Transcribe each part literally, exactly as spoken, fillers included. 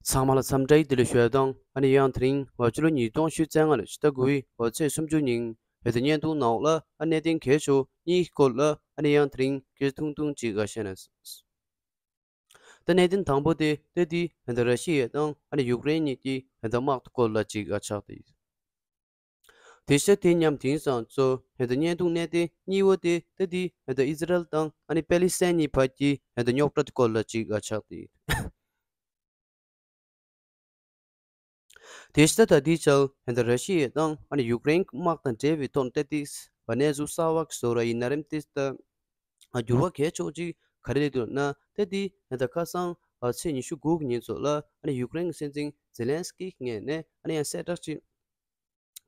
ཚང་མ་ལ་འཚམས་འདྲི་བདེ་ལེགས་ཞུ་ཡ་དང་ཨ་ནི་ཡང་དེ་རིང་ང་ཚོ་ལོ་ཉིས་སྟོང་ཉི་ཤུ་རྩ་ལྔ་ལོའི་ཕྱི་ཟླ་དགུ་པའི་ཚེས་སུམ་ཅུ་ཉིན་བོད་དུ་བརྙན་ཐུང་ནང་ལ་ཨ་གནད་དོན་གལ་ཆེ་གཉིས་ཀྱི་སྐོར་ལ་ཨ་ནི་ཡང་དེ་རིང་སྐད་ཆ་ཐུང་ཐུང་ཅིག་ཨ་བཤད་ན། ད་གནད་དོན་དང་པོ་དེ་ད་དེ་ད་ར་ཤི་ཡ་དང་ཨ་ནི་ཡུཀ་རེན་གཉིས་ཀྱི་ད་དམག་གི་སྐོར་ལ་ཅིག་ཨ་ཆགས་ཏེ། དེ་ཤ་དེ་མཉམ་དེང་སང་ཚོ་ཧེ་ད་བརྙན་ཐུང་གནད་དེ་གཉིས་པོ་དེ་ད་དེ་ཧེ་ད་ཨི་ཟི་རལ་དང་ཨ་ནི་པེ་ལི་སི་ཐན་གཉིས་བར་གྱི་ཧེ་ད་རྙོག་དྲ་དེ་སྐོར་ལ་ཅིག་ཨ་ཆགས་ཏེ། དེ་ཤ་ད་དེ་ཆ་ཧེ་ད་ར་ཤི་ཡ་དང་ཨ་ནི་ཡུཀ་རེན་དམག་དང་འབྲེལ་བའི་ཐོག་ནས་ད་དེ་བ་གནས་ཚུལ་གསར་བ་ཞིག་བཟོ་ར་ཡིན་ན་རིམ་དེ་ད་འགྱུར་བ་གལ་ཆེ་ཅིག་ག་རེ་སླེབས་འདུག་ན་ད་དེ་ཧེ་ད་ཁ་སང་ཚེས་ཉི་ཤུ་དགུ་གི་ཉིན་ཚོ་ལ་ཨ་ནི་ཡུཀ་རེན་གྱི་སྲིད་འཛིན་ཛེ་ལན་སི་ཀི་ངོས་ནས་ཨ་ནི་ཡང་གསལ་བསྒྲགས་ཅིག་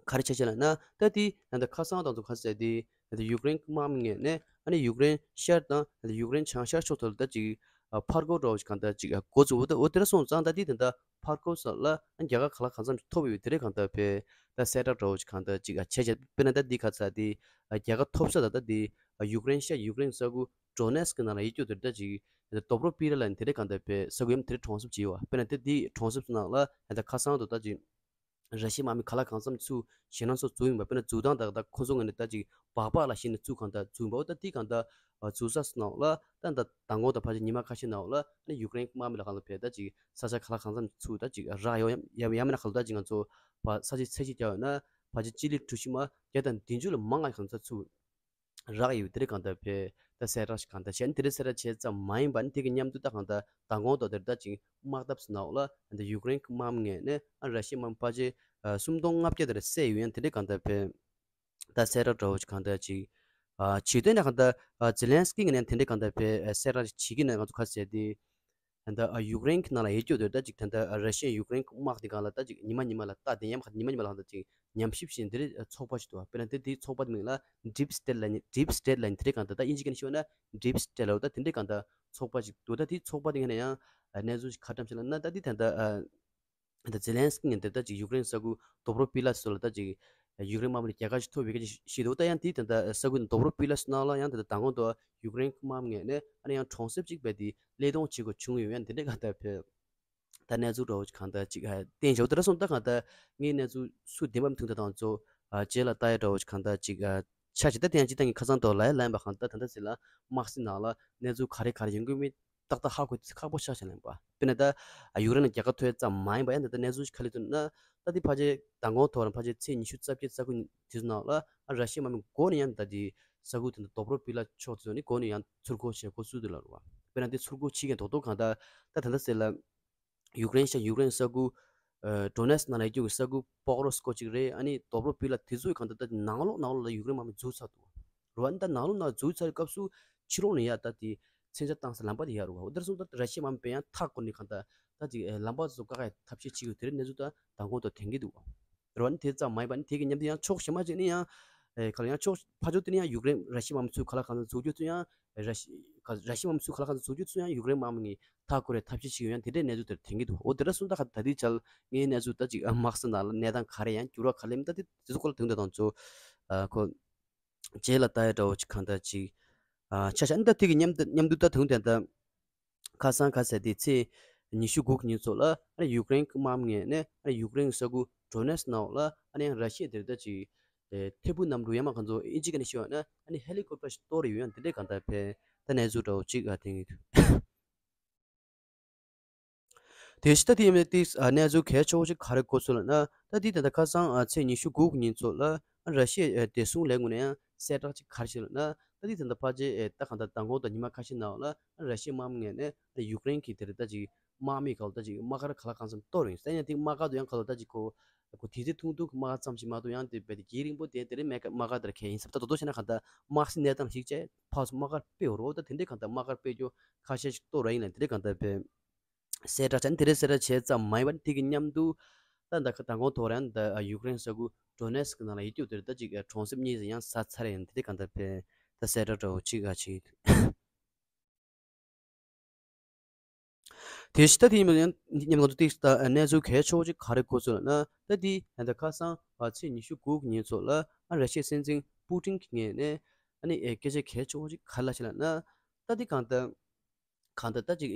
ག་རེ་བྱས་བྱས་ལབ་ན་ད་དེ་ད་ལྟ་ཁ་སང་དང་ཚོ་ཁ་ཟས་དེ་ད་ལྟ་ཡུཀ་རེན་དམག་མི་ངོས་ནས་ཨ་ནི་ཡུཀ་རེན་ཤར་དང་ད་ལྟ་ཡུཀ་རེན་བྱང་ཤར་ཕྱོགས་ཐོག་ལ་ད་ཅིག་ཕར་རྒོལ་འདྲ་བོ་ཞིག་གང་ལྟར་ཅིག་འགོ་བཙུགས། འོ་ད་འོ་དེ་འདྲ་སོང་ཙང་ད་དེ་ད་ལྟ་ཕར་རྒོལ་ས་ལ་ཨ་རྒྱལ་ཁ་ག་ལ་གང་འཚམ་ཞིག་ཐོབ་ཡོད་དེ་རེད། གང་ལྟར་བས་ད་གསལ་བསྒྲགས་འདྲ་བོ་ཞིག་གང་ལྟར་ཅིག་བྱས་བྱས་དཔེར་ན་ད་དེ་ཁ་ཚ་དེ་རྒྱལ་ཁ་ཐོབ་ས་ད་ད་དེ་ཡུཀ་རེན་ཤར་ཡུཀ་རེན་ས་ཁུལ་ཌོ་ནེ་སི་ཀི་ནང་ལ་ཡོད་རྒྱུ་དེ་ད་ཅིག་ད་ལྟ་དོབ་རོ་སྤི་ར་ལ་དེ་རེད། གང་ལྟར་བས་ས་ཁུལ་ཡམ་དེ་རེད་གྲོང་གསེབ་ཅིག་ཡོད་བ། དཔེར་ན་ད་དེ་གྲོང་གསེབ་ནང་ལ་ད་ལྟ་ཁ་སང་དུ་ད་ཅིག་ར་ཤི་དམག་མི་ག་ལ་གང་འཚམ་ཚུར་ཞེད་སྣང་ཚུར་འཛུལ་ཡིན་པ། དཔེར་ན་འཛུལ་སྟངས་དག་ད་ཁོ་ཚོ་ངོས་ནས་ད་ཅིག་སྦག་སྦག་ལ་ཞེད་ནས་ཚུར་གང་ལྟར་འཛུལ་ཡིན་པ། འོ་ད་དེ་གང་ལྟར་འཛུལ་ས་སུ་ནང་ལ་ད་ད་མདང་དགོང་དང་ཕལ་ཆེར་ཉི་མ་ཁ་ཤས་ནང་ལ་ཨ་ནི་ཡུཀ་རེན་དམག་མི་ལ་གང་ལ་བས་ད་ཅིག་ས་ཆ་ག་ལ་གང་འཚམ་ཚུར་ད་ཅིག་རག་ཡོད་ཡམ་ཡམ་ཡམ་ན་ག་ལ་ད་ཅིག་ང་ཚོ་བ་ས་ཆའི་ཚད་གཞི་བརྒྱབ་ཡོད་ན་ཕལ་ཆེར་སྤྱི་ལེ་གྲུ་བཞི་མ་བརྒྱ་དང་བདུན་ཅུ་ལ་མང་ང་གང་ཚ་ཚུར་རག་ཡོད་དེ་རེད། གང་ལྟར་བས་ད་གསལ་བསྒྲགས་ཤིག་གང་ལྟར་བྱས་ནས་དེ་རེད། གསལ་བསྒྲགས་བྱས་ཙམ་མ་ཡིན་པ་ནི་དེ་གི་མཉམ་དུ་ད་གང་ལྟར་མདང་དགོང་དང་དེར་ད་ཅིག་དམག་འཐབ་སུ་ནའོ་ལ་ད་ཡུཀ་རེན་གྱི་དམག་མི་ངོས་ནས་ཨ་ར་ཤི་དམག་མི་ཕལ་ཆེར་སུམ་སྟོང་ལྔ་བརྒྱ་དེར་བསད་ཡོད་ཡང་དེ་འདྲའི་གང་ལྟར་བས་ད་གསལ་བསྒྲགས་འདྲ་བོ་ཞིག་གང་ལྟར་ཅིག་ཨ་བྱེད་དོན་ནི་གང་ལྟར་ཨ་ཛེ་ལན་སི་ཀི་ངོས་ནས་དེ་འདྲའི་གང་ལྟར་བས་གསལ་བསྒྲགས་ཅིག་བྱེད་ཀྱི་ནས་ང་ཚོ་ཁ་གསལ་ཏེ། ད་ལྟ་ཨ་ཡུཀ་རེན་གྱི་ནང་ལ་ཡོད་རྒྱུ་དེ་ད་ཅིག་ད་ལྟ་ཨ་ར་ཤི་ཡ་ཡུཀ་རེན་གྱི་དམག་དེ་གང་ལ་ད་ཅིག་ཉི་མ་ཉི་མ་ལ་ལྟ་དེ་ཡམ་ཁ་ཉི་མ་ཉི་མ་ལ་ད་ཅིག་ཉམས་ཞིབ་བྱེད་འདིར་ཚོགས་པ་ཞིག་འདུག་བ། དཔེར་ན་དེ་དེའི་ཚོགས་པ་དེ་མིང་ལ་ཌིབ་སི་ཊེཊ་ལབ་ནི། ཌིབ་སི་ཊེཊ་ལབ་ནི་དེ་རེད། གང་ལྟར་ད་དབྱིན་ཇི་སྐད་ནས་ཞུས་ན་ཌིབ་སི་ཊེཊ་ལབ། ད་དེ་འདྲའི་གང་ལྟར་ཚོགས་པ་ཞིག་འདུག་ད་དེའི་ཚོགས་པ་དེ་ངོས་ནས་ཡང་གནས་ཚུལ་ཞིག་ག་འདྲ་ཞིག་ལབ་ན་ད་དེ་ད་ལྟ་ད་ཛེ་ལན་སི་ཀི་ངོས་ནས་ད་ཅིག་ཡུཀ་རེན་ས་ཁུལ་དོབ་རོ་པི་ལ་སོ་ལ་ད་ཅིག་ཡུཀ་རེན་དམག་མི་རྒྱལ་ཁ་ཞིག་ཐོབ་ཡོད་ཀྱི་ཞིག་འདུག་ད་ཡང་དེ་ད་ལྟ་ས་ཁུལ་དོབ་རོ་པི་ལ་སོ་ནང་ལ་ཡང་ད་ལྟ་མདང་དགོང་དུ་ཡུཀ་རེན་དམག་མི་ངོས་ནས་ཨ་ནི་ཡང་གྲོང་གསེབ་ཅིག་བས་དེ་གླས་སྟོང་བྱེད་དགོས་བྱུང་ཡོད། ཡང་དེ་འདྲའི་གང་ལྟར་བས་ད་གནས་ཚུལ་འདྲ་བོ་ཅིག་གང་ལྟར་ཅིག་ཨ་བསྟན་བྱ་བ་དེ་འདྲ་སོང་ད་གང་ལྟར་ངའི་གནས་ཚུལ་སུ་བདེན་པ་མི་མཐུན་ད་དང་ཚོ་ཨ་རྗེས་ལ་ལྟ་ཡ་འདྲ་བོ་ཅིག་གང་ལྟར་ཅིག་ཨ་ཆ་ཅིག་ད་དེ་ཡང་ཅིག་ད་ངས་ཁ་སང་དུ་ལ་ཡ་ལན་པ་གང་ལྟར་ད་ལྟ་ཟེར་ལ་དམག་སྲིད་ནང་ལ་གནས་ཚུལ་ག་རེ་ག་རེ་ཡོང་གི་མིན་ཏག་ཏག་ཧ་གོ་དུས་ཁག་པོ་ཆགས་བྱས་ལེན་པ། དཔེར་ན་ད་ཡུཀ་རེན་ལ་རྒྱལ་ཁ་ཐོབ་ཙམ་མ་ཡིན་པ་ཡང་ད་ལྟ་གནས་ཚུལ་ཞིག་ག་ལེ་ཐོན་ན་ད་དེ་ཕལ་ཆེར་མདང་དགོང་ཐོག་རང་ཕལ་ཆེར་ཚེས་ཉི་ཤུ་རྩ་བརྒྱད་རྩ་དགུ་དེ་ཚོ་ནང་ལ་ཨ་ར་ཤི་ཡ་དམག་མི་འགོ་ནས་ཡང་ད་དེ་ས་ཁུལ་དེ་འདྲ་དོབ་རོ་པི་ལ་ཕྱོགས་དེ་ཚོ་ནས་འགོ་ནས་ཡང་ཚུར་རྒོལ་བྱས་འགོ་བཙུགས་འདུག་ལབ་རེད་བ། དཔེར་ན་དེ་ཚུར་རྒོལ་བྱེད་མཁན་རྡོག་རྡོག་གང་ལྟར་ད་ད་ལྟ་ཟེར་ལ་ཡུཀ་རེན་ཤར་ཡུཀ་རེན་ས་ཁུལ་ཨ་ཌོ་ནེ་སི་ནང་ལ་ཡོད་རྒྱུ་གི་ས་ཁུལ་པོག་རོ་སི་ཀོ་གཅིག་རེད། ཨ་ནི་དོབ་རོ་པི་ལ་དེ་ཚོའི་གང་ལྟར་ད་ནང་ལོགས་ནང་ལོགས་ལ་ཡུཀ་རེན་དམག་མི་འཛུལ་ཚར་འདུག་རེད་བ། ཨ་ནི་ད་ནང་ལོགས་ནང་འཛུལ་ཚར་བའི་སྐབས་སུ་ཕྱི་ལོགས་ནས་ཡ་ད་དེ་མཚོན་ཆ་བཏང་ས་ལམ་པ་དེ་ཡ་རུ་བ། འོ་དེར་སོང་ད་ར་ཤི་ཡའི་དམག་མི་པས་ཡང་མཐའ་བསྐོར་ནས་གང་ལྟར་ད་ཅིག་ལམ་པ་ཚོ་བཀག་ཡ་ཐབས་ཤེས་བྱེད་དགོས་དེ་རིང་གནས་ཚུལ་ད་མདང་དགོང་དུ་ཐོན་གྱི་འདུག་བ། རེད་བ། ཨ་ནི་དེ་ཙམ་མ་ཡིན་པ་ཨ་ནི་དེ་གི་མཉམ་དུ་ཡང་ཕྱོགས་གཞན་པ་ཅིག་ནས་ཡང་ཨེ་ག་ལ་ཡང་ཕྱོགས་ཕར་ཕྱོགས་དེ་ནས་ཡང་ཡུཀ་རེན་ར་ཤི་ཡའི་དམག་མི་ཚོས་ག་ལ་གང་འཚམ་འཛུལ་རྒྱུ་ཚོ་ཡང་ར་ཤི་ག་ར་ཤི་ཡའི་དམག་མི་ཚོས་ག་ལ་གང་འཚམ་འཛུལ་རྒྱུ་ཚོ་ཡང་ཡུཀ་རེན་དམག་མི་ནས་མཐའ་བསྐོར་བའི་ཐབས་ཤེས་བྱེད་ཀྱི་ཡོད། ཡང་དེ་འདྲའི་གནས་ཚུལ་དེར་ཐོན་གྱི་འདུག་འོ་དེ་འདྲ་སོང་ད་ད་ལྟའི་ཆར་ངའི་གནས་ཚུལ་ད་ཅིག་དམག་ས་ནང་ལ་གནས་སྟངས་ག་རེ་ཡང་འགྱུར་བ་ག་ལེ་མི་ད་དེ་དེ་ཚོ་སྐོར་ལ་དོན་དག་དང་ཚོ་ཨ་ཁོ། རྗེས་ལ་ལྟ་ཡ་འདྲ་བོ་ཅིག་གང་ལྟར་ཅིག་ཨ་ཆ་ཆ་ཨ་ནི་ད་དེ་གི་མཉམ་དུ་མཉམ་དུ་ད་དུང་དེ་ལྟར་ཁ་སང་ཁ་ཟེར་དེ་ཚེས་ཉི་ཤུ་དགུ་གི་ཉིན་ཚོ་ལ་ཨ་ནི་ཡུཀ་རེན་གྱི་དམག་མི་ངོས་ནས་ཨ་ནི་ཡུཀ་རེན་གྱི་ས་ཁུལ་ཌོ་ནེ་སི་ནང་ལ་ཨ་ནི་ཡང་ར་ཤི་ཡ་དེར་ད་ཅིག་ཨེ་ཐད་འཕུར་གནམ་གྲུ་ཡ་མ་གང་ཚོ་ཨིན་ཇི་སྐད་ནས་ཞུས་པ་ན་ཨ་ནི་ཧེ་ལི་ཀོབ་ཊར་ཞིག་གཏོར་ཡོད། ཡང་དེ་འདྲའི་གང་ལྟར་ཕན་ད་གནས་ཚུལ་འདྲ་བོ་ཅིག་ཨ་དེང་གི་དུས། དེ་ཕྱི་ད་དེ་ཡིན་པའི་ཏིག་ཨ་གནས་ཚུལ་གལ་ཆེ་བོ་ཞིག་ག་རེ་གོ་སོང་ལབ་ན། ད་དེ་ད་ལྟ་ཁ་སང་ཨ་ཚེས་ཉི་ཤུ་དགུ་གི་ཉིན་ཚོ་ལ་ཨ་ར་ཤི་ཡའི་ཨ་བདེ་སྲུང་ལས་ཁུངས་ནས་ཡང་གསལ་བསྒྲགས་ཅིག་ག་རེ་བྱས་ལབ་ན། ད་དེ་ད་ལྟ་ཕལ་ཆེར་ཨེ་ད་གང་ལྟར་མདང་དགོང་དང་ཉི་མ་ཁ་ཤས་ནང་ལ་ཨ་ར་ཤི་ཡའི་དམག་མི་ངོས་ནས་ཨ་ཡུཀ་རེན་གྱི་དེ་རེད་ད་ཅིག་དམག་མི་ག་ལ་ད་ཅིག་དམག་སྒར་ག་ལ་གང་འཚམ་གཏོར་ཡོང་། ད་ཡང་དེ་དམག་སྒར་དུ་ཡང་ག་ལ་ད་ཅིག་གོ་གོ་དེ་ཚེ་ཐུང་ཐུང་གི་དམག་སྒར་ཙམ་ཞིག་མ་གཏོགས་ཡང་དེ་བས་དེ་རྒྱས་རིང་པོ་དེ་དེ་རེད་མེད་ཀ་དམག་སྒར་དེར་ཁེལ་ཡིན་ས། ད་དོ་དོ་བྱས་ན་གང་ལྟར་དམག་སའི་གནས་སྟངས་ཤིག་བྱས་ཕར་ཚུར་དམག་སྒར་སྤེལ་བ་རོ། ད་དེ་འདྲའི་གང་ལྟར་དམག་སྒར་སྤེལ་རྒྱུ་ཁ་ཤས་ཤིག་གཏོར་བ་ཡིན་ལ་དེ་འདྲའི་གང་ལྟར་བས། གསལ་བསྒྲགས་བྱས་ནས་དེ་རེད་གསལ་བསྒྲགས་བྱས་ཙམ་མ་ཡིན་པར་དེ་གི་མཉམ་དུ་ད་ད་ད་གོང་ཐོག་རང་ད་ཡུཀ་རེན་ས་ཁུལ་ཌོ་ནེ་སི་ཀི་ནང་ལ་ཡིད་སྐྱོ་དེར་ད་ཅིག་གྲོང་གསེབ་གཉིས་ཡང་ཟ་ཚར་ཡིན། དེ་གང་ལྟར་བས་ད་གསལ་བསྒྲགས་འདྲ་བོ་ཅིག་ཨ་བྱེད་ཀྱི་འདུག་དེ་ཕྱི་ད་དེ་ཡིན་པ་ཡང་མཉམ་ང་ཚོ་ཏིག་ད་གནས་ཚུལ་གལ་ཆེ་བོ་ཅིག་ག་རེ་གོ་སོང་ལབ་ན། ད་དེ་ད་ཁ་སང་ཚེས་ཉི་ཤུ་དགུ་གི་ཉིན་ཚོ་ལ་ཨ་ར་ཤི་ཡའི་སྲིད་འཛིན་པུ་ཏིན་གྱི་ངོས་ནས་ཨ་ནི་སྐད་ཆ་གལ་ཆེ་བོ་ཅིག་ག་རེ་ལབ་ཤག་ལབ་ན། ད་དེ་གང་ལྟར། གང་ལྟར་ད་ཅིག་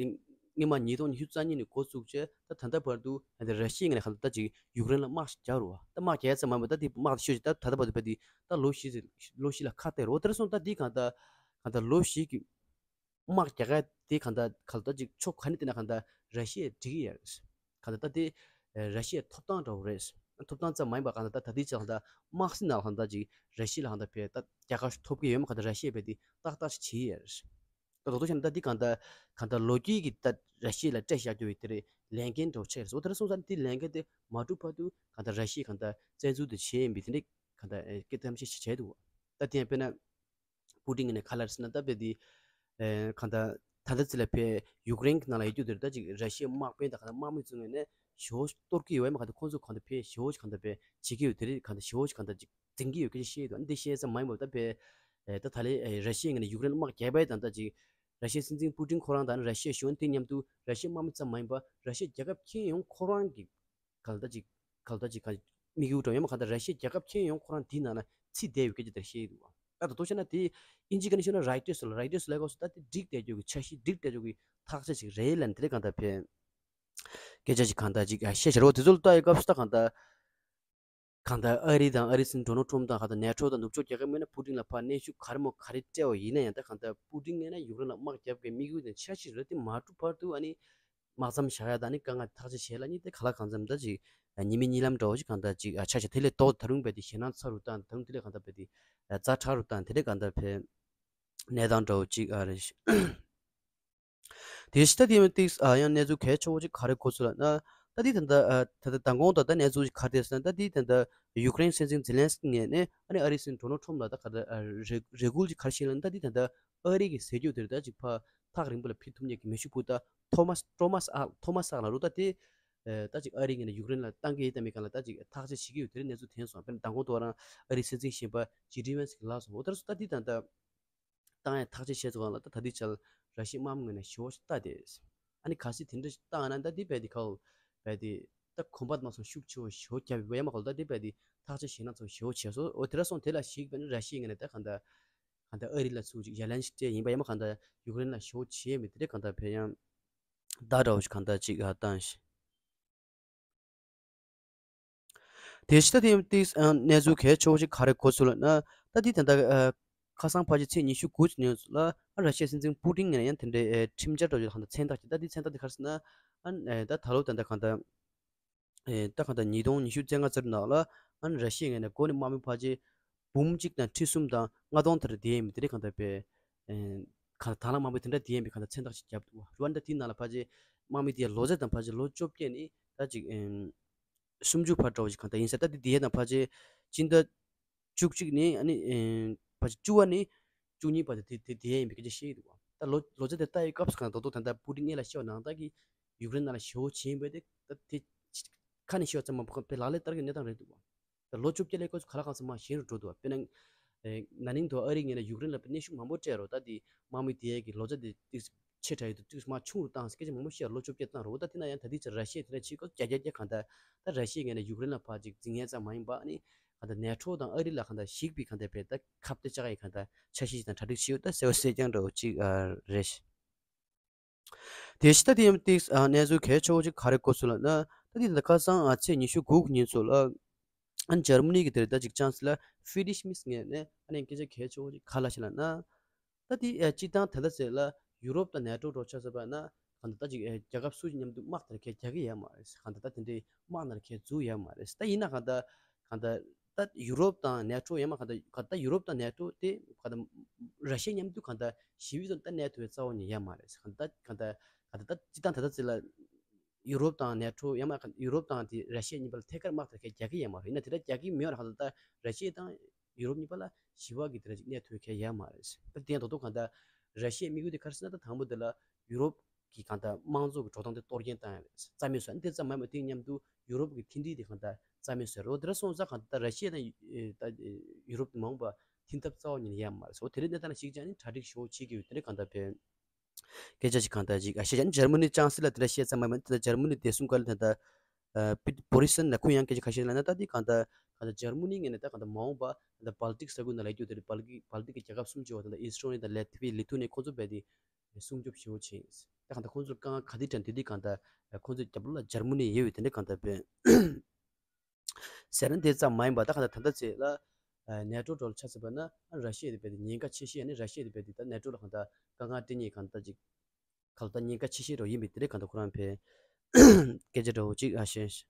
སྔོན་མ་ཉིས་སྟོང་ཉི་ཤུ་རྩ་གཉིས་ནས་འགོ་བཙུགས་བྱས་ད་ད་ལྟ་བར་དུ་ད་ར་ཤི་ཡའི་ངོས་ནས་གང་ལྟར་ད་ཅིག་ཡུཀ་རེན་ལ་དམག་ཞིག་རྒྱག་རུང་བ། ད་དམག་རྒྱག་ཡ་ཙམ་མ་ཡིན་པར་ད་དེ་དམག་ཤོད་ཅིག་ད་ད་ལྟ་བར་དུ་བས་དེ་ད་ལོ་བཞི་ལོ་བཞི་ལ་ཁ་གཏད་རུང་། དེ་འདྲ་སོང་ཙང་ད་དེ་གང་ལྟར་གང་ལྟར་ལོ་བཞི་གི་དམག་རྒྱག་ཡ་དེ་གང་ལྟར་གང་ལྟར་ཅིག་ཕྱོགས་ག་ནས་བལྟས་ན་གང་ལྟར་ར་ཤི་ཡས་འགྲིག་གི་ཡོད་རེད། གང་ལྟར་ད་དེ་ར་ཤི་ཡའི་ཐོབ་ཐང་འདྲ་བོ་རེད། ཐོབ་ཐང་ཙམ་མ་ཡིན་པར་གང་ལྟར་ད་ད་ལྟའི་ཆར་གང་ལྟར་དམག་སྲིད་ནང་གང་ལྟར་ཅིག་ར་ཤི་ཡ་ལ་གང་ལྟར་བས་ད་རྒྱལ་ཁ་ཐོབ་ཀྱི་ཡོད་མ་གང་ལྟར་ར་ཤི་ཡས་བས་དེ་ཏག་ཏག་ཅིག་བྱེད་ཀྱི་ཡོད་རེད། ད་ད་དུང་བྱས་ན་ད་འདི་གང་ལྟར་གང་ལྟར་ལོ་རྒྱུས་ཀྱི་ད་ར་ཤི་ཡ་ལ་སྤྲད་བཞག་རྒྱུ་ཡི་དེ་རེད་ལས་འགན་འདྲ་བོ་ཆགས་རེད། འོ་དེ་འདྲ་སོང་ཙང་འདི་ལས་འགན་དེ་མ་འགྲུབ་བར་དུ་གང་ལྟར་ར་ཤི་ཡས་གང་ལྟར་བཙན་འཛུལ་དེ་བྱས་ཡིན་པའི་དེ་འདྲའི་གང་ལྟར་སྐད་གཏམ་བཤད་བྱས་འདུག་ད་དེ་ཡང་དཔེར་ན་པུ་ཏིན་ངོས་ནས་ག་ལབ་ཟེར་ན་ད་བས་དེ་གང་ལྟར་ད་ལྟ་ཚེ་ལ་བས་ཡུཀ་རེན་གྱི་ནང་ལ་ཡོད་རྒྱུ་དེ་རེད། ད་ཅིག་ར་ཤི་ཡའི་དམག་དཔོན་དང་གང་ལྟར་དམག་མི་ཚོའི་ངོས་ནས་ཞེ་པོ་གཏོར་གྱི་ཡོད་མ་གང་ལྟར་ཁོང་ཚོ་གང་ལྟར་བས་ཞེ་པོ་གང་ལྟར་བས་བྱེད་ཀྱི་ཡོད་དེ་རེད། གང་ལྟར་ཞེ་པོ་གང་ལྟར་ཅིག་འཛིང་གི་ཡོད་སྐད་ཆ་བཤད་ཡོད་འདི་བཤད་ཙམ་མ་ཡིན་པར་ད་བས་ད་ད་ལས་ར་ཤི་ཡའི་ངོས་ནས་ཡུཀ་རེན་ལ་དམག་རྒྱག་པའི་ད་ད་ཅིག་ར་ཤི་ཡའི་སྲིད་འཛིན་པུ་ཏིན་ཁོ་རང་དང་ར་ཤི་ཡའི་གཞུང་དེ་མཉམ་དུ་ར་ཤི་ཡའི་དམག་མི་ཙམ་མ་ཡིན་པར་ར་ཤི་ཡའི་རྒྱལ་ཁབ་ཁྱོན་ཡོངས་ཁོ་རང་གི་ག་ལ་ད་ཅིག་ག་ལ་ད་ཅིག་ག་དམིགས་ཡུལ་འདྲ་ཡོད་མ་གང་ལྟར་ར་ཤི་ཡའི་རྒྱལ་ཁབ་ཁྱོན་ཡོངས་ཁོ་རང་དེའི་ནང་ལ་ཚུད་བསྡད་ཡོད་སྐད་ཆ་དེ་བཤད་ཡོད་འདུག་ད་ད་དུང་བཤད་ན་དེ་ཨིན་ཇི་སྐད་ནས་ཤོད་ན་རོའི་ཊར་སི་ལ་རོའི་ཊར་སི་ལ་གོ་སོ་ད་དེ་འགྲིག་བསྡད་རྒྱུ་གི་འཆར་གཞི་འགྲིག་བསྡད་རྒྱུ་གི་ཐག་ཆོད་ཅིག་རེད་ལབ་ནས་དེ་རེད་གང་ལྟར་བས་སྐད་ཆ་ཅིག་གང་ལྟར་ཅིག་བཤད་བྱ་རོགས་དེ་ཚོ་ལ་ལྟ་ཡི་སྐབས་སུ་ད་གང་ལྟར། གང་ལྟར་ཨ་རི་དང་ཨ་རིའི་སྲིད་འཛིན་ཌོ་ནལ་ཊམ་དང་གང་ལྟར་ནེ་ཊོ་དང་ནུབ་ཕྱོགས་རྒྱལ་ཁབ་མིན་ན་པུ་ཏིན་ལ་ཕར་གནོན་ཤུགས་ག་རེ་མོ་ག་རེ་སྤྲད་པ་ཡིན་ན་ཡང་ད་གང་ལྟར་པུ་ཏིན་ངོས་ནས་ཡུཀ་རེན་ལ་དམག་རྒྱབ་པའི་དམིགས་ཡུལ་དེ་འཆར་གཞི་རེད་དེ་མ་གྲུབ་བར་དུ་ཨ་ནི་དམག་མཚམས་བཞག་ཡ་དང་ཨ་ནི་དཀའ་ངལ་ཐག་གཅོད་བྱེད་ལ་ནི་དེ་ག་ལ་གང་འཚམ་ད་ཅིག་ཉི་མའི་གཉིད་ལམ་འདྲ་བོ་ཞིག་གང་ལྟར་ཅིག་ཆ་ཤས་དེ་ལས་ལྡོག་ད་རུང་བས་དེ་ཞེད་སྣང་ཚ་རུ་བཏང་ད་རུང་དེ་ལས་གང་ལྟར་བས་དེ་ཛ་དྲག་རུ་བཏང་དེ་ལས་གང་ལྟར་བས་གནས་སྟངས་འདྲ་བོ་ཅིག་ཨ་རེད། དེ་ཕྱི་ད་དེ་ཡང་ཏིག་ཨ་ཡང་གནས་ཚུལ་གལ་ཆེ་བོ་ཅིག་ག་རེ་གོ་ཚུལ་ལ་ན། ད་དེ་ད་ལྟ་ཨ་ད་ལྟ་མདང་དགོང་ད་ལྟ་གནས་ཚུལ་ཅིག་ག་རེ་ཟེར་ན་ད་དེ་ད་ལྟ་ཡུཀ་རེན་སྲིད་འཛིན་ཛེ་ལན་སི་ཀི་ངོས་ནས་ཨ་ནི་ཨ་རིའི་སྲིད་འཛིན་ཌོ་ནལ་ཊམ་ལ་ད་ག་ད་ཨ་རེ་རེ་སྐུལ་ཅིག་ག་རེ་བྱས་ལ་ན་ད་དེ་ད་ལྟ་ཨ་རི་གི་ཟས་རྒྱུ་དེར་ད་ཅིག་ཕ་ཐག་རིང་པོ་ལ་ཕུལ་ཐུབ་མཁན་གྱི་མེ་ཤུགས་འཕུར་མདའ་ཐོ་མཱས་ཐོ་མཱས་ཨ་ཐོ་མཱས་ཨག་ལ་རུ་ད་དེ་ད་ཅིག་ཨ་རི་ངོས་ནས་ཡུཀ་རེན་ལ་བཏང་གི་ཡོད་དམ་མེད་གང་ལ་ད་ཅིག་ཐག་གཅོད་བྱེད་ཀྱི་ཡོད་དེ་རིང་གནས་ཚུལ་ཐོན་སོང་། དཔེར་ན་མདང་དགོང་དུ་བ་རང་ཨ་རིའི་སྲིད་འཛིན་གཞོན་པ་ཇེ་ཌི་ཝེན་སི་གིས་ལབ་སོང་། འོ་ད་རུ་ད་དེ་ད་ལྟ། བཏང་ཡ་ཐག་གཅོད་བྱས་ཚུལ་ལ་ད་ད་ལྟའི་ཆར་ར་ཤི་ཡའི་དམག་མི་ངོས་ནས་ཞེ་པོ་ཞིག་ལྟ་དེ། ཨ་ནི་གལ་སྲིད་དེ་འདྲ་ཞིག་བཏང་ན་ད་འདི་བས་དེ་ཁའོ་བས་དེ་ད་གོམ་པ་མ་སོང་ཤུགས་ཆེ་བོ་ཞེ་པོ་རྒྱབ་ཡོད་པ་ཡ་མ་གོ་ལ་ད་འདི་བས་དེ་ཐག་གཅོད་བྱེད་ན་ཚོ་ཞེ་པོ་བྱས་སོ། འོ་དེ་འདྲ་སོང་དེ་ལ་ཞིག་བས་ནི་ར་ཤི་ཡའི་ངོས་ནས་ད་གང་ལྟར་གང་ལྟར་ཨ་རི་ལ་ཚུར་ཅིག་ཡ་ལན་ཞིག་སྤྲད་ཡིན་པ་ཡ་མ་གང་ལྟར་ཡུཀ་རེན་ལ་ཞེ་པོ་བྱས་མི་དེ་འདྲ་གང་ལྟར་བས་ཡང་ད་འདྲ་བོ་ཞིག་གང་ལྟར་ཅིག་ཨ་བཏང་ཞིག་དེ་ཕྱི་ད་དེ་ཏིག་གནས་ཚུལ་གལ་ཆེ་བོ་ཞིག་ག་རེ་གོ་ཚུལ་ལ་ན། ད་དེ་ད་ལྟ་ཁ་སང་ཕལ་ཆེར་ཚེས་ཉི་ཤུ་དགུ་ཉིན་ལ་ར་ཤི་ཡའི་སྲིད་འཛིན་པུ་ཏིན་ངོས་ནས་ཡང་དེ་འདྲའི་ཁྲིམས་འཆར་འདྲ་བོ་ཞིག་གང་ལྟར་མཚན་རྟགས་ཀྱི་ད་དེ་མཚན་རྟགས་དེ་ག་རེ་ཟེར་ན། ད་ད་ལོ་ད་ལྟ་གང་ལྟར་ད་གང་ལྟར་ཉིས་སྟོང་ཉི་ཤུ་རྩ་ལྔ་ཙམ་ནང་ལ་ར་ཤི་ཡའི་ངོས་ནས་འགོ་ནས་དམག་མི་ཕལ་ཆེར་འབུམ་གཅིག་དང་ཁྲི་གསུམ་དང་ལྔ་སྟོང་དེ་འདྲ་བསྡད་ཡིན་མི་དེ་འདྲ་གང་ལྟར་བས། གང་ལྟར་དང་བླངས་མང་པོས་དེ་འདྲ་བསྡད་ཡིན་པའི་གང་ལྟར་མཚན་རྟགས་ཤིག་བརྒྱབ་འདུག་རུ་བ་འདི་དེའི་ནང་ལ་ཕལ་ཆེར་དམག་མི་དེའི་ལོ་ཚད་དང་ཕལ་ཆེར་ལོ་བཅོ་བརྒྱད་ནས་ད་ཅིག་སུམ་ཅུ་བར་འགྲོ་བ་ཞིག་གང་ལྟར་ཡིན་ས། ད་འདི་དེའི་ནང་ཕལ་ཆེར་སྤྱི་ཟླ་བཅུ་གཅིག་ནས་ཨ་ནི་ཕལ་ཆེར་བཅུ་པ་ནས་བཅུ་གཉིས་བར་དུ་དེ་དེ་དེ་ཡིན་པའི་སྐད་ཆ་བཤད་ཀྱི་འདུག་ད་ལོ་ལོ་ཚད་དེ་ལྟ་ཡི་སྐབས་སུ་གང་ལྟར་ད་ལྟ་པུ་ཏིན་སྔོན་ལ་བཤད་པ་ནང་ལྟར་གྱི་ཡུཀ་རེན་ནང་ལ་ཞེ་པོ་བྱེད་ཡིན་པས་དེ་ད་དེ་ཁ་ནས་བཤད་པ་ཙམ་མ་ཕོག་པའི་ལག་ལེན་བསྟར་གྱི་གནས་སྟངས་རེད་འདུག་ད་ལོ་བཅོ་བརྒྱད་ལས་སྐབས་སུ་ག་ལ་གང་འཚམ་མ་ཞན་རུ་འགྲོ་འདུག་དཔེར་ན། ན་ནིང་དུ་ཨ་རིའི་ངོས་ནས་ཡུཀ་རེན་ལ་གནོན་ཤུགས་མང་པོ་སྤྲད་རོགས་ད་དེ་དམག་མི་དེ་གི་ལོ་ཚད་དེ་ཏིག་ཆེ་དྲགས་ཡོད་དུ་ཏིག་མ་ཆུང་རུ་བཏང་སྐད་ཆ་མང་པོ་བཤད་ལོ་བཅོ་བརྒྱད་བཏང་རོགས་ད་དེ་ན་ཡང་ད་དེ་ཚེ་ར་ཤི་ཡ་དེ་ལ་ཆེ་སྐོར་བརྒྱ་བརྒྱ་བརྒྱ་གང་ལྟར་ད་ར་ཤི་ཡའི་ངོས་ནས་ཡུཀ་རེན་ལ་ཕར་ཅིག་འཛིང་ཡས་ཙམ་མ་ཡིན་པ་ཨ་ནི་གང་ལྟར་ནེ་ཊོ་དང་ཨ་རི་ལ་གང་ལྟར་ཞིག་པའི་གང་ལྟར་བས་ད་ཁ་གཏད་བཅག་ཡས་གང་ལྟར་འཆར་གཞི་ཞིག་དང་གྲ་སྒྲིག་བྱས་ཡོད་ད་གསལ་བོ་གསལ་རྐྱང་འདྲ་བོ་ཅིག་རེད། དེ་ཕྱི་ད་དེ་ཡང་ཏིག་གནས་ཚུལ་གལ་ཆེ་བོ་ཅིག་ག་རེ་གོ་ཚུལ་ལ་ན། ད་དེ་ད་ཁ་སང་ཚེས་ཉི་ཤུ་དགུ་ཉིན་ཚོ་ལ་ཨ་ནི་འཇར་མ་ནི་གི་དེར་ད་ཅིག་ཅང་སི་ལར་ཧྥི་རི་ཤི་མིས་ངོས་ནས་ཨ་ནི་སྐད་ཆ་གལ་ཆེ་བོ་ཅིག་ག་ལབ་ཤག་ལབ་ན། ད་དེ་སྤྱི་བཏང་ད་ལྟ་ཚེ་ལ་ཡུ་རོབ་དང་ནེ་ཊོ་འགྲོ་ཆགས་ཟེར་བ་ན་གང་ལྟར་ད་ཅིག་རྒྱལ་ཁབ་སུ་ཞིག་མཉམ་དུ་དམག་དེར་ཁས་རྒྱག་གི་ཡོད་མ་རེད། གང་ལྟར་ད་དེ་འདྲའི་དམག་ནང་ཁས་འཛུལ་ཡོད་མ་རེད། ད་ཡིན་ན་གང་ལྟར་གང་ལྟར་ད་ཡུ་རོབ་དང་ནེ་ཊོ་ཡང་མ་གང་ལྟར་གང་ལྟར་ཡུ་རོབ་དང་ནེ་ཊོ་དེ་གང་ལྟར་ར་ཤི་ཡ་མཉམ་དུ་གང་ལྟར་ཞི་བའི་ཐོག་ནས་ད་གནས་ཐུབ་པའི་རྩ་བ་ནས་ཡོད་མ་རེད། གང་ལྟར་གང་ལྟར་གང་ལྟར་ད་སྤྱི་བཏང་ད་ལྟ་ཚེ་ལ་ཡུ་རོབ་དང་ནེ་ཊོ་ཡང་མ་གང་ཡུ་རོབ་དང་དེ་ར་ཤི་ཡ་གཉིས་བར་ལ་ཐད་ཀར་དམག་དེར་ཁས་རྒྱག་གི་ཡོད་མ་རེད། ཡིན་ན་དེ་འདྲ་རྒྱག་གི་མེད་པར་གང་ལྟར་ད་ར་ཤི་ཡ་དང་ཡུ་རོབ་གཉིས་བར་ལ་ཞི་བ་གི་དེ་འདྲ་ཅིག་གནས་ཐུབ་མཁན་ཡོད་མ་རེད། ད་དེ་ཡང་ད་དུང་གང་ལྟར་ར་ཤི་ཡའི་དམིགས་ཡུལ་དེ་ག་རེ་ཟེར་ན་ད་དང་པོ་དེ་ལ་ཡུ་རོབ་ཀྱི་གང་ལྟར་དམངས་གཙོ་གི་འགྲོ་སྟངས་དེ་གཏོར་སྐྱོན་བཏང་ཡ་རེད། རྩ་མེད་བཟོ་ཡ་དེ་ཙམ་མ་ཡིན་པར་དེ་མཉམ་དུ་ཡུ་རོབ་ཀྱི་མཐུན་སྒྲིལ་དེ་གང་ལྟར་རྩ་མེད་བཟོ་ཡ་རེད། འོ་དེ་འདྲ་སོང་ཙང་གང་ལྟར་ར་ཤི་ཡ་དང་ད་ཡུ་རོབ་མ་འོངས་པ་མཐུན་ཐབས་རྩ་བ་ཉིད་ནས་ཡོད་མ་རེད། འོ་དེ་རིང་གནས་སྟངས་ལ་གཞིགས་བྱས་ནས་གྲ་སྒྲིག་ཞེ་པོ་བྱེད་ཀྱི་ཡོད། དེ་འདྲ་གང་ལྟར་བས། སྐད་ཆ་ཞིག་གང་ལྟར་ཅིག་ཨ་ཤེས་བྱ་ནི་འཇར་མ་ནི་ཅང་སི་ལ་དེ་འདྲ་བཤད་ཙམ་མ་མིན་དེ་འདྲ་འཇར་མ་ནི་བདེ་སྲུང་བཀའ་བློན་ད་ལྟ་པི་བྷོ་རི་སན་ལ་ཁོས་ཡང་སྐད་ཆ་ཁ་ཤས་ལབ་ན་ད་དེ་གང་ལྟར་གང་ལྟར་འཇར་མ་ནི་ངོས་ནས་ད་གང་ལྟར་མ་འོངས་པ་ད་ལྟ་སྦལ་ཏིག་ས་ཁུལ་ནང་ལ་ཡོད་རྒྱུ་དེ་རེད། སྦལ་ཏིག་སྦལ་ཏིག་གི་རྒྱལ་ཁབ་གསུམ་བྱས་པ་ད་ལྟ་ཨི་སི་ཊོ་ནི་དང་ལེ་ཐི་བྷི་ཡ་ལི་ཐུ་ནི་ཁོང་ཚོ་རྦད་དེ་སྲུང་སྐྱོབ་ཞེ་པོ་བྱས་ཡིན། ད་གང་ལྟར་ཁོང་ཚོར་དཀའ་ངལ་ག་དུས་དྲན་དེ་དུས་གང་ལྟར་ཁོང་ཚོའི་རྒྱབ་ལོགས་ལ་འཇར་མ་ནི་ཡོད་པའི་དེ་འདྲ་གང་ལྟར་བས། ཟེར་ན་དེ་ཙམ་མ་ཡིན་པ། ད་གང་ལྟར་ད་ལྟ་ཚེ་ལ་ནེ་ཊོ་འགྲོ་ལ་ཆ་བཞག་པ་ན་ར་ཤི་ཡ་དེ་བས་དེ་ཉེན་ཁ་ཆེ་ཤོས། ཨ་ནི་ར་ཤི་ཡ་དེ་བས་དེ་ད་ནེ་ཊོ་ལ་གང་ལྟར་དཀའ་ངལ་སྤྲད་མཁན་གང་ལྟར་ཅིག་གང་ལྟར་ཉེན་ཁ་ཆེ་ཤོས་འདྲ་ཡིན་པའི་དེ་འདྲ་གང་ལྟར་ཁོ་རང་བས་སྐད་ཆ་འདྲ་བོ་ཅིག་ཨ་བཤད།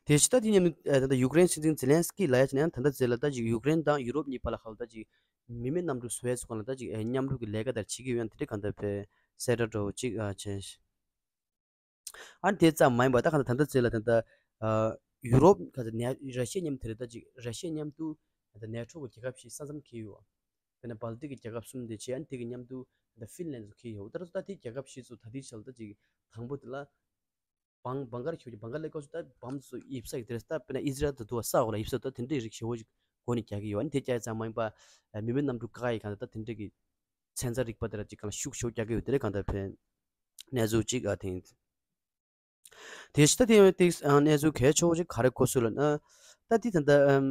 དེ་ཕྱི་ད་དེ་མཉམ་དུ་ད་ལྟ་ཡུཀ་རེན་སྲིད་འཛིན་ཛེ་ལན་སི་ཀི་ལ་ཡ་ཅི་ན་ཡང་ད་ལྟ་ཚེ་ལ་ད་ཅིག་ཡུཀ་རེན་དང་ཡུ་རོབ་གཉིས་བར་ལ་ཧ་ལ་ད་ཅིག་མི་མེད་གནམ་གྲུ་བཟོ་ཡས་སུ་གང་ལ་ད་ཅིག་མཉམ་རུབ་ཀྱི་ལས་ཀ་དར་བྱེད་ཀྱི་ཡོད་ཡང་དེ་འདྲ་གང་ལྟར་བས་གསལ་བསྒྲགས་འདྲ་བོ་ཅིག་ཨ་བྱས། ཨ་ནི་དེ་ཙམ་མ་ཡིན་པ་ད་གང་ལྟར་ད་ལྟ་ཚེ་ལ་ད་ལྟ་ཡུ་རོབ་ག་ཚོད་ནས་ར་ཤི་ཡ་མཉམ་དེ་རེད། ད་ཅིག་ར་ཤི་ཡ་མཉམ་དུ་ད་ནེ་ཊོ་གི་རྒྱལ་ཁབ་བཞི་ས་མཚམས་འཁེལ་ཡོད། དཔེར་ན་བལ་ཏིག་གི་རྒྱལ་ཁབ་གསུམ་དེ་བྱས། ཨ་ནི་དེ་གི་མཉམ་དུ་ད་ཧྥིན་ལན་ཚོ་འཁེལ་ཡོད། ད་ད་དེ་རྒྱལ་ཁབ་བཞི་ཚོ་ད་ལྟའི་ཆར་ད་ཅིག་དང་པོ་དེ་ལ་བང་བང་གར་ཞུ་རྒྱུ་བང་གར་ལས་ཀ་ཚོ་ད་བམ་ཚོ་ཡིབ་ས་གི་དེ་རེད། ད་དཔེར་ན་ཨི་ཟི་རལ་དུ་དུ་བ་ས་འོག་ལ་ཡིབ་ས་ད་དེ་འདྲའི་རིགས་ཞེ་བོ་ཞིག་སྒོ་ནས་རྒྱག་གི་ཡོད། ཨ་ནི་དེ་རྒྱག་ཙམ་མ་ཡིན་པ་མི་མེད་གནམ་གྲུ་ཀ་ཡི་གང་ད་ད་དེ་འདྲ་གི་ཚན་རྩལ་རིག་པ་དེ་ར་ཅིག་གང་ལ་ཤུགས་རྒྱག་གི་ཡོད། དེ་རེད་གང་ད་ཕན་གནས་ཚུལ་གཅིག་ཨ་ཐེངས། དེ་ཕྱི་ད་དེ་ཡང་ཏིག་གནས་ཚུལ་གལ་ཆེ་བོ་ཅིག་ག་རེ་གོ་སོང་ལབ་ན། ད་དེ་ད་ད་ཨམ་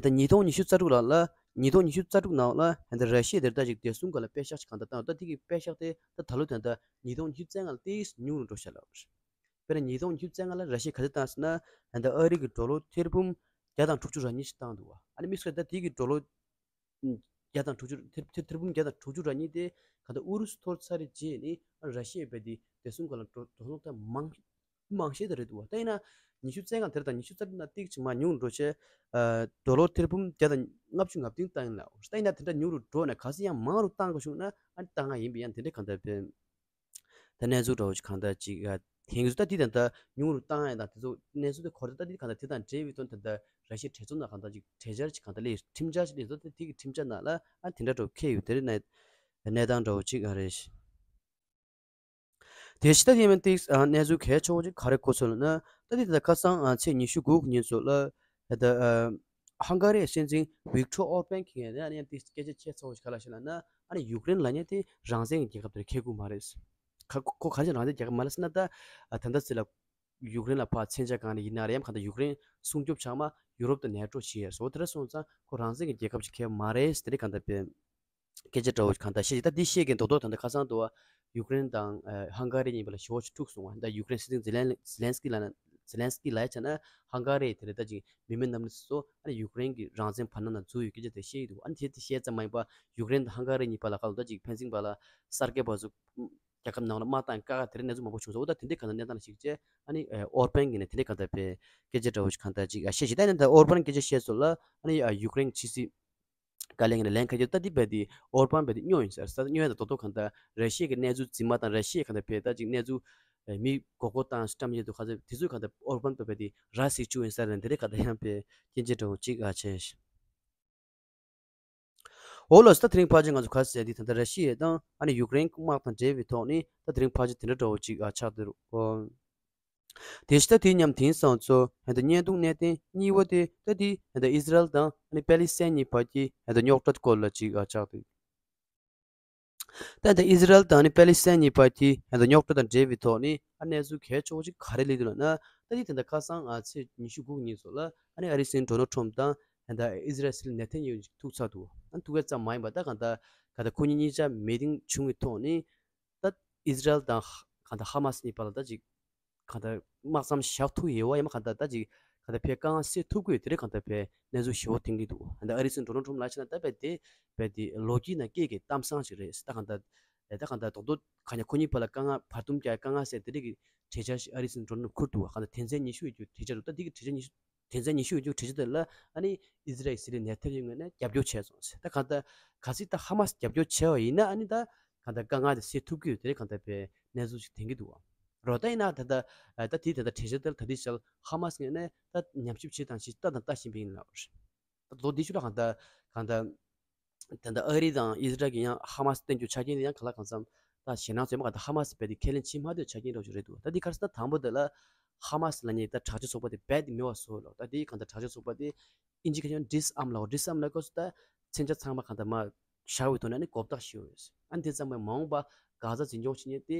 ད་ཉིས་སྟོང་ཉི་ཤུ་རྩ་དྲུག་ལ་ལ་ཉིས་སྟོང་ཉི་ཤུ་རྩ་དྲུག་ནང་ལ་ད་ར་ཤི་ཡ་དེར་ད་ཅིག་བདེ་སྲུང་སྒང་ལ་པད་ཤག་ཅིག་གང་ད་བཏང་། ད་དེ་གི་པད་ཤག་དེ་ད་ད་ལོ་ད་ད་ཉིས་སྟོང་ཉི་ཤུ་རྩ་ལྔ་ལ་ཏིག་ཉུང་རུ་འགྲོ་ཤག་ལབ། དཔེར་ན་ཉིས་སྟོང་ཉི་ཤུ་རྩ་ལྔ་ལ་ར་ཤི་ཡས་ག་ཚོད་བཏང་ཟེར་ན། ད་ཨ་རི་གི་ཌོ་ལར་ཐེར་འབུམ་བརྒྱ་དང་དྲུག་ཅུ་རེ་གཉིས་ཤིག་བཏང་འདུག་བ། ཨ་ནི་དམིགས་བསལ་ད་དེ་གི་ཌོ་ལར་བརྒྱ་དང་དྲུག་ཅུ་ཐེར་ཐེར་ཐེར་འབུམ་བརྒྱ་དང་དྲུག་ཅུ་རེ་གཉིས་དེ་གང་ལྟར་ཨུ་རུ་སུ་འཐོར་ཚར་རེད་བྱས་ནས་ར་ཤི་ཡས་བས་དེ་བདེ་སྲུང་སྒང་ལ་འགྲོ་འགྲོ་སོང་ད་མང་མང་ཤོས་དེ་རེད་འདུག་བ། ད་ཡིན་ན་ཉི་ཤུ་རྩ་ལྔ་དེར་དང་ཉི་ཤུ་རྩ་དྲུག་ན་ཏིག་ཅིག་མར་ཉུང་རུ་འགྲོ་བྱས། ཌོ་ལར་ཐེར་འབུམ་བརྒྱ་དང་ལྔ་བཅུ་ང་བདུན་བཏང་ཡིན་ལ། ད་ཡིན་ན་དེ་འདྲ་ཉུང་རུ་འགྲོ་ན་ག་ཚོད་ཡང་མང་རུ་བཏང་དགོས་བྱུང་ན་ཨ་ནི་བཏང་ང་ཡིན་པས་ཡང་དེ་འདྲ་གང་ལྟར་བས། ད་གནས་ཚུལ་འདྲ་བོ་ཞིག་གང་ལྟར་ཅིག་ཨ་ཐེངས་སུ་ད་དེ་ད་ལྟ་ཉུང་རུ་བཏང་ཡ་དང་དེ་ཚོ་གནས་ཚུལ་དེ་གོ་རེ་ད་དེ་གང་ལྟར་དེ་དང་འབྲེལ་བའི་དོན་དེ་ད་ར་ཤི་ཡའི་གྲོས་ཚོགས་ནང་གང་ལྟར་ཅིག་གྲོས་འཆར་ཅིག་གང་ལྟར་སླེབས། ཁྲིམས་འཆར་ཅིག་སླེབས་སོང་། ད་དེ་གི་ཁྲིམས་འཆར་ནང་ལ་ཨ་དེ་འདྲ་འདྲ་བོ་འཁེལ་ཡོད། དེ་རིང་ནས་གནས་སྟངས་འདྲ་བོ་ཅིག་ཨ་རེད། དེ་ཕྱི་ད་དེ་མིན་ཏིག་ཨ་གནས་ཚུལ་གལ་ཆེ་བོ་ཅིག་ག་རེ་གོ་སོང་ལབ་ན། ད་དེ་ད་ལྟ་ཁ་སང་ཨ་ཚེས་ཉི་ཤུ་དགུ་གི་ཉིན་ཚོ་ལ་ད་ལྟ་ཨ་ཧང་ག་རི་སྲིད་འཛིན་ཝིག་ཊོར་ཨོར་པན་གྱིས་ཨ་ནི་ཏིག་སྐད་ཆ་ཆེས་ཚ་བོ་ཞིག་ག་ལ་ཞིག་ལབ་ན། ཨ་ནི་ཡུཀ་རེན་ལབ་མཁན་དེ་རང་བཙན་གྱི་རྒྱལ་ཁབ་དེར་འཁེལ་དགོས་མ་རེད། ཁ་ཁོ་ག་རེ་རང་བཙན་རྒྱལ་ཁབ་མ་རེད་ཟེར་ན། ད་ད་ལྟ་ཚེ་ལ་ཡུཀ་རེན་ལ་ཕར་མཚོན་ཆ་གང་ནས་ཡིན་ན་རེད། ཡང་གང་ལྟར་ཡུཀ་རེན་སྲུང་སྐྱོབ་ཆགས་མ་ཡུ་རོབ་དང་ནེ་ཊོ་བྱེད་ཡས་སོ། དེ་འདྲ་སོང་ཙང་ཁོ་རང་བཙན་གྱི་རྒྱལ་ཁབ་ཅིག་འཁེལ་མ་རེད་ཟེར་དེ་གང་ལྟར་བས། སྐད་ཆ་འདྲ་བོ་གང་ལྟར་བཤད་ཅིག་ད་འདི་བཤད་མཁན་རྡོག་རྡོག་ད་ལྟ་ཁ་སང་དུ་བ་ཡུཀ་རེན་དང་ཨ་ཧང་ག་རི་གཉིས་བར་ལ་ཞི་བ་ཞིག་འཁྲུག་སོང་བ། ད་ཡུཀ་རེན་སྲིད་འཛིན་ཛེ་ལན་ཛེ་ལན་སི་ཀི་ལ་ན་ཛེ་ལན་སི་ཀི་ལ་ཡ་བྱས་ན་ཧང་ག་རི་དེ་རེད། ད་ཅིག་མི་མེད་གནམ་གྲུ་སོ་ཨ་ནི་ཡུཀ་རེན་གྱི་རང་བཙན་བར་སྣང་ན་འཛུལ་ཡོད་སྐད་ཆ་དེ་བཤད་ཀྱི་འདུག་ཨ་ནི་དེ་དེ་བཤད་ཙམ་མ་ཡིན་པ་ཡུཀ་རེན་དང་ཧང་ག་རི་གཉིས་བར་ལ་ཁ་ལོ་ད་ཅིག་ཕན་ཚུན་བར་ལ་གསར་སྐྱེས་པ་ཚོ་རྒྱལ་ཁབ་ནང་ལ་དམག་བཏང་དཀའ་ཁག་དེ་རིང་གནས་ཚུལ་མང་པོ་བྱུང་སོང་། འོ་ད་དེ་འདྲའི་གང་ལྟར་གནས་སྟངས་ལ་གཞིགས་བྱས་ཨ་ནི་ཨོར་པན་གྱིས་ནས་དེ་འདྲའི་གང་ལྟར་བས་སྐད་ཆ་འདྲ་བོ་ཞིག་གང་ལྟར་ཅིག་ཨ་བཤད་ཅིག་ད་ནི་ད་ཨོར་པན་སྐད་ཆ་བཤད་སོང་ལ་ཨ་ནི་ཨ་ཡུཀ་རེན་ཕྱི་སྲིད་བཀའ་བློན་གྱིས་ནས་ལན་ཁ་རྒྱབ། ད་འདི་བས་དེ་ཨོར་པན་བས་དེ་སྨྱོ་ཡིན་ཟེར། ད་སྨྱོ་ཡ་ད་རྡོག་རྡོག་གང་ལྟར་ར་ཤི་ཡ་གི་གནས་ཚུལ་རྫུན་མ་དང་ར་ཤི་ཡ་གང་ལྟར་བས་ད་ཅིག་གནས་ཚུལ་ཨ་མི་མགོ་སྐོར་བཏང་བཀྲམ་བྱས་འདུག་ཁ་ཚ་དེ་ཚོས་གང་ལྟར་ཨོར་པན་བས་དེ་ར་ཟིག་བཅུག་ཡིན་ཟེར་ནས་དེ་འདྲའི་གང་ལྟར་ཡང་བས་སྐད་ཆ་འདྲ་བོ་ཅིག་ཨ་བྱས། འོ་ལགས་སོ། ད་དེ་རིང་ཕལ་ཆེར་ང་ཚོ་ག་རེ་ཟེར་འདི་ད་ལྟ་ར་ཤི་ཡ་དང་ཨ་ནི་ཡུཀ་རེན་དམག་དང་འབྲེལ་བའི་ཐོག་ནས་ད་དེ་རིང་ཕལ་ཆེར་དེ་འདྲ་འདྲ་བོ་ཅིག་ཨ་ཆགས་བསྡད་རེད། ཨོ། དེ་ཕྱི་ད་དེ་མཉམ་དེང་སང་ཚོ་ཧན་ད་བརྙན་ཐུང་གནད་དོན་གཉིས་པ་དེ་ད་དེ་ཧན་ད་ཨི་ཟི་རལ་དང་ཨ་ནི་པེ་ལི་སི་ཐན་གཉིས་བར་གྱི་ཧན་ད་རྙོག་དྲ་སྐོར་ལ་ཅིག་ཨ་ཆགས་བསྡད། ད་ལྟ་ཨི་ཟི་རལ་དང་ནི་པེ་ལི་སི་ཐན་གཉིས་བར་གྱི་ད་ལྟ་རྙོག་དྲ་དང་འབྲེལ་བའི་ཐོག་ནས་ཨ་གནས་ཚུལ་གལ་ཆེ་བོ་ཅིག་ག་རེ་སླེབས་འདུག་ལབ་ན། ད་ནི་ད་ལྟ་ཁ་སང་ཨ་ཚེས་ཉི་ཤུ་དགུ་ཉིན་ཚོ་ལ་ཨ་ནི་ཨ་རིའི་སྲིད་འཛིན་ཌོ་ནལ་ཊམ་དང་ད་ལྟ་ཨི་ཟི་རལ་སྲིད་བློན་ནེ་ཐན་ཡ་ཧུ་ཐུག་ཚར་འདུག་ཨ་ཐུག་ཡས་ཙམ་མ་ཡིན་པར་ད་གང་ལྟར་གང་ལྟར་ཁོ་གཉིས་གཉིས་ཆ་མི་ཊིང་བྱུང་བའི་ཐོག་ནས་ད་ཨི་ཟི་རལ་དང་གང་ལྟར་ཧ་མ་སི་གཉིས་བར་ལ་ད་ཅིག་གང་ལྟར་དམག་མཚམས་བཞག་ཐུབ་ཡོད་པ་ཡིན་ན་གང་ལྟར་ད་ཅིག་གང་ལྟར་ཕའི་དཀའ་ངལ་སེལ་ཐུབ་ཀྱི་ཡོད། དེ་རིང་གང་ལྟར་ཕའི་གནས་ཚུལ་ཞེ་པོ་ཐོན་གྱི་འདུག་ད་ཨ་རིའི་སྲིད་འཛིན་ཌོ་ནལ་ཊམ་ལགས་བྱས་ན་ད་ཕའི་དེ་ཕའི་དེ་ལོ་རྒྱུས་ནང་སྐད་ཀྱི་གཏམ་བཟང་ཞིག་རེད། ད་གང་ལྟར་ད་གང་ལྟར་རྡོག་རྡོག་གང་ཡང་ཁོ་གཉིས་བར་ལ་དཀའ་ངལ་བར་འདུམ་རྒྱག་དཀའ་ངལ་སེལ་དེ་རིགས་ཀྱི་གྲོས་འཆར་ཞིག་ཨ་རིའི་སྲིད་འཛིན་ཌོ་ནལ་ཊམ་ཁུར་འདུག་གང་ལྟར་དོན་ཚན་ཉི་ཤུ་ཡོད་རྒྱུ་གྲོས་འཆར་འདུག་ད་འདི་གི་གྲོས་འཆར་ཉི་ཤུ་དོན་ཚན་ཉི་ཤུ་ཡོད་རྒྱུ་གྲོས་འཆར་དེ་ལ་ཨ་ནི་ཨི་ཟི་རལ་སྲིད་བློན་ནེ་ཐན་ཡ་ཧུ་ངོས་ནས་རྒྱབ་སྐྱོར་བྱས་སོང་ཟེར། ད་གང་ལྟར་གལ་སྲིད་ད་ཧ་མ་སི་རྒྱབ་སྐྱོར་བྱས་པ་ཡིན་ན་ཨ་ནི་ད་གང་ལྟར་དཀའ་ངལ་དེ་སེལ་ཐུབ་ཀྱི་ཡོད། དེ་རིང་གང་ལྟར་ཕའི་གནས་ཚུལ་ཞིག་ཐོན་གྱི་འདུག་བ། རོ་ད་ཡིན་ན་ད་ལྟ་ད་དེའི་ད་ལྟ་གྲོས་འཆར་དེ་ལ་ད་ལྟའི་ཆར་ཧ་མ་སི་ངོས་ནས་ད་ཉམས་ཞིབ་བྱེད་དང་བྱེད་ལྟ་དང་ལྟ་བཞིན་པ་ཡིན་ལབ་རེད། ད་ལོ་འདི་ཤུ་ལ་གང་ལྟར་གང་ལྟར་ད་ལྟ་ཨ་རི་དང་ཨི་ཟི་རལ་གྱི་ཡང་ཧ་མ་སི་བསྟན་རྒྱུ་ཆ་རྐྱེན་དེ་ཡང་ག་ལ་གང་འཚམ་ད་ཞེད་སྣང་ཚོད་མ་གང་ལྟར་ཧ་མ་སི་རྦད་དེ་ཁས་ལེན་བྱེད་མ་ཐུབ་ཆ་རྐྱེན་འདྲ་བོ་ཞིག་རེད་འདུག་ད་འདི་ག་རེ་ཟེར་ན་དང་པོ་དེ་ལ་ཧ་མ་སི་ལབ་མཁན་ད་དྲག་སྤྱོད་ཚོགས་པ་དེ་རྦད་དེ་མེད་པ་བཟོ་ལོ། ད་འདི་གང་ལྟར་དྲག་སྤྱོད་ཚོགས་པ་དེ་ཨིན་ཇི་སྐད་ཆ་ཌི་སི་ཨམ་ལབ། ཌི་སི་ཨམ་ལབ་སྐབས་སུ་ད་མཚོན་ཆ་ཚང་མ་གང་ལྟར་མར་བཞག་པའི་ཐོག་ནས་ཨ་ནི་མགོ་བཏགས་ཞུ་ཡོད། ཨ་ནི་དེ་ཙམ་པས་མ་འོངས་པ་གྷ་ཛ་འཛིན་སྐྱོང་བྱེད་མཁན་དེ་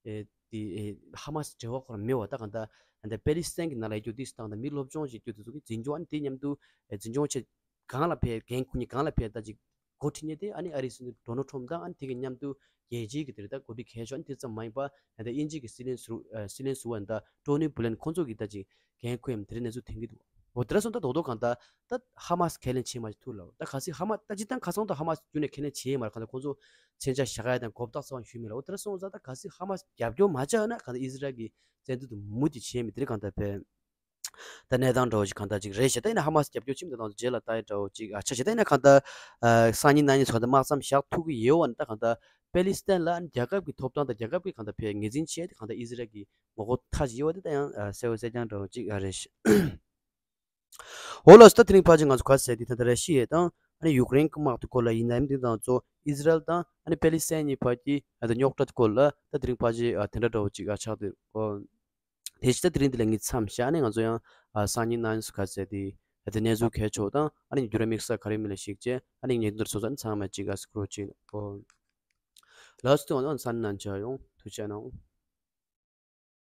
ཨེ་དེ་ཨེ་ཧ་མ་སི་འབྲེལ་བ་ཁོ་རང་མེད་པ། ད་གང་ལྟར་ཨ་ནི་པེ་ལི་སི་ཐན་གྱི་ནང་ལ་ཡོད་རྒྱུ་དེ་སུ་དང་ད་མི་སློབ་སྦྱོང་བྱེད་རྒྱུ་དེ་ཚོ་གི་འཛིན་སྐྱོང་ཨ་ནི་དེ་མཉམ་དུ་ཨེ་འཛིན་སྐྱོང་བྱེད་གང་ལ་ཕེ་འགན་ཁུར་མཁན་གང་ལ་ཕེ་ད་ཅིག་ འགོ་ཁྲིད་མཁན་དེ་ཨ་ནི་ཨ་རིའི་སྲིད་འཛིན་ཌོ་ནལ་ཊམ་དང་ཨ་ནི་དེ་གི་མཉམ་དུ་རྒྱལ་སྤྱིའི་གི་དེ་རེད་ད་འགོ་ཁྲིད་གལ་ཆེ་ཤོས་ཨ་ནི་དེ་ཙམ་མ་ཡིན་པ་ད་ལྟ་དབྱིན་ཇི་གི་སྲིད་བློན་ཟུར་ཨ་སྲིད་བློན་ཟུར་པ་ད་ཊོ་ནི་བྷུ་ལན་ཁོང་ཚོ་གི་ད་ཅིག་འགན་ཁུར་ཡམ་དེ་རིང་གནས་ཚུལ་ཐོན་གྱི་འདུག་འོ་དེ་འདྲ་སོང་ད་རྡོག་རྡོག་གང་ལྟར་ད་ཧ་མ་སི་ཁས་ལེན་བྱེད་མ་ཐུབ་ལ། ད་གལ་སྲིད་ཧ་མ་ད་སྤྱིར་བཏང་ཁ་སང་ད་ཧ་མ་སི་རྒྱུན་ནས་ཁས་ལེན་བྱེད་མ་རེད། གང་ལྟར་ཁོང་ཚོ་མཚོན་ཆ་བཞག་ཡ་དང་གོ་བརྡ་ཚང་བ་ཞུས་མེད་ལ། འོ་དེ་འདྲ་སོང་ཙང་ད་གལ་སྲིད་ཧ་མ་སི་རྒྱབ་སྐྱོར་མ་བྱས་ན་གང་ལྟར་ཨི་ཟི་རལ་གྱི་བཙན་འཛུལ་དུ་མུ་མཐུད་བྱེད་མི་དེ་རིང་གང་ལྟར་བས། ད་གནས་སྟངས་འདྲ་བོ་ཞིག་གང་ལྟར་ཅིག་རེད་ཤག་ད་ཡིན་ན་ཧ་མ་སི་རྒྱབ་སྐྱོར་ཕྱིན་མི་འདུག་ད་རྗེས་ལ་ལྟ་ཡི་འདྲ་བོ་ཅིག་ཨ་ཆ་བཞག་ད་ཡིན་ན་གང་ལྟར་ཨ་སང་ཉིན་གནངས་ཉིན་སོགས་ད་དམག་མཚམས་བཞག་ཐུབ་ཀྱི་ཡོད་པ་ནི་ད་གང་ལྟར་པེ་ལི་སི་ཐན་ལ་རྒྱལ་ཁབ་ཀྱི་ཐོབ་ཐང་དང་རྒྱལ་ཁབ་ཀྱི་གང་ལྟར་ཕའི་ངོས་འཛིན་བྱས་ཏེ་གང་ལྟར་ཨི་ཟི་རལ་གྱི་ངོ་རྒོལ་མཐའ་ཞིག་ཡོད་པ་དེ་ད་ཡང་ཨ་གསལ་པོ་གསལ་རྐྱང་འདྲ་བོ་ཅིག་ཨ་རེད་ཤག་འོ་ལགས་སོ། ད་དེ་རིང་ཕལ་ཆེར་ང་ཚོ་ག་ཟེར་དེ་ད་ལྟ་ར་ཤི་ཡ་དང་ཨ་ནི་ཡུཀ་རེན་གྱི་དམག་དེ་སྐོར་ལ་ཡིན་ནའི་དེ་དང་གཙོ་ཨི་ཟི་རལ་དང་ཨ་ནི་པེ་ལི་སི་ཐན་གཉིས་བར་གྱི་ཨ་ད་རྙོག་དྲ་དེ་སྐོར་ལ་ད་དེ་རིང་ཕལ་ཆེར་ཨ་དེ་འདྲ་འདྲ་བོ་ཅིག་ཨ་ཆགས་འདུག་འོ། དེ་བཞིན་ད་དེ་རིང་འདི་ལ་ངས་མཚམས་བཞག་ནས་ང་ཚོ་ཡང་ཨ་སང་ཉིན་གནངས་ཉིན་སུ་ག་ཟེར་དེ་ཨ་དེ་གནས་ཚུལ་གལ་ཆེ་བ་དང་ཨ་ནི་འགྱུར་བ་དམིགས་བསལ་ག་རེ་མིན་ལ་ཞིག་བྱས་ཨ་ནི་ཉེ་དུ་འདིར་སོང་ཙང་ཚང་མ་ཅིག་ཨ་སི་ཀྲོ་ཅིག་འོ། ལགས་སོ། དེ་འོ་ན་སང་ཉིན་ནང་མཇལ་ཡོང་། ཐུགས་རྗེ་གནང་།